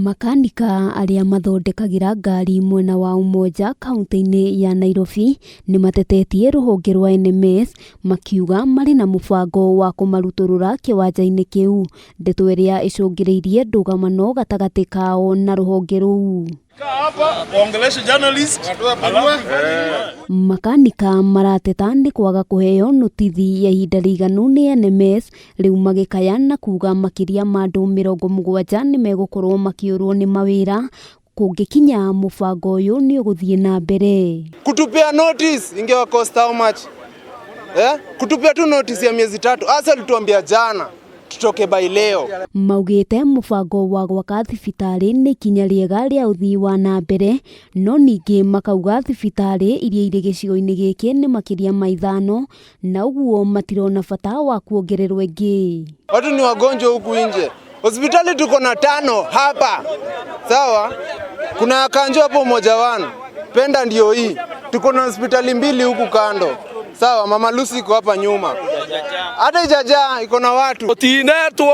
Makanika arĩa mathondekagĩra ngari mwena wa Umoja kauntĩ-inĩ ya Nairobi nĩ matetetie rũhonge rwa NMS makiuga marĩ na mũbango wa kũmarutũrũra kĩwanja-inĩ kĩu, ndeto ĩrĩa ĩcũngĩrĩirie ndũgamano gatagatĩ kao na rũhonge rũu. Makanika marateta nĩ kwaga kũheo notithi ya ihinda rĩiganu nĩ NMS rĩu magĩkaya na kuga makĩria ma andũ 70 nĩ megũkorwo makĩũrwo nĩ mawĩra kũngĩkinya mũbango ũyũ nĩ ũgũthiĩ na mbere. Kutupea notice ingewa cost how much? Eh? Kutupea tu notice ya miezi 3. Asa alituambia jana tutoke by leo. Maugĩte mũbango wa gwaka thibitarĩ nĩ ikinya rĩega rĩa ũthii wa na mbere, no ningĩ makauga thibitarĩ iria irĩ gĩcigo-inĩ gĩkĩ nĩ makĩria ma 5 na ũguo matirona bata wa kuongererwo ĩngĩ. Watu ni wagonjwa huku nje. Hospitali tuko na 5 hapa. Sawa? Kuna Kanjo hapo Umoja One. Penda ndio hii. Tuko na hospitali 2 huku kando. Sawa, Mama Lucy iko hapa nyuma. Hata ijajaa iko na watu. Tutinetwo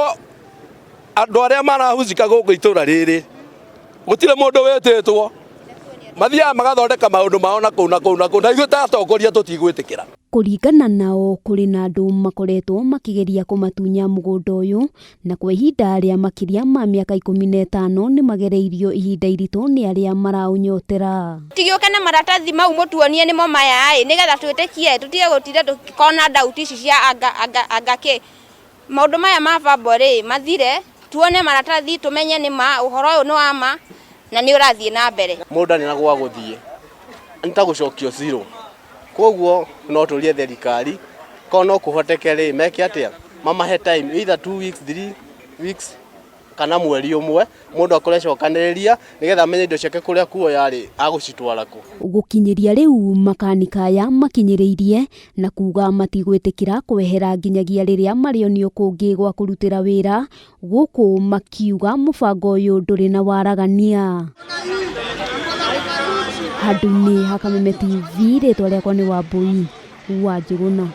andu aria marahusika guku itura riri. Gutire mundu wititwo. Mathiaga magathondeka maundu mao na kuu na kuu na kuu na ithuĩ ta atongoria tũtigwĩtĩkĩra. Kũringana nao kũrĩ na andũ makoretwo makĩgeria kũmatunya mũgũnda ũyũ na kwa ihinda rĩa makĩria ma mĩaka 15 nĩ magereirio ihinda iritũ nĩ arĩa maraũnyotera. Tigĩũke na maratathi mau mũtuonie nĩmo maya ĩ nĩgetha twĩtĩkie tũtige gũtinda tũkona doubt ici cia anga anga anga kĩ. Maũndũ maya ma verbal rĩ mathire tuone maratathi tũmenye nĩ ma ũhoro ũyũ nĩ wa ma na nĩ ũrathiĩ na mbere. Mũndũ ndarĩ na gwa gũthiĩ nĩ ta gũcokio zero. Koguo no tũrie thirikari korwo no kũhoteke rĩ meke atĩa mamahe time either 2 weeks 3 weeks kana mweri ũmwe mũndũ akorwo acokanĩrĩria nĩgetha amenye indo ciake kũrĩa kuoya rĩ agũcitwara kũ. Gũkinyĩria rĩu makanika aya makinyĩrĩirie na kuga matigwĩtĩkĩra kwehera nginyagia rĩrĩa marĩonio kũngĩ gwa kũrutĩra wĩra gũkũ makiuga mũbango ũyũ ndũrĩ na waragania. Handũ-inĩ ha Kameme TV rĩtwa rĩakwa nĩ Wambui wa Njũgũna.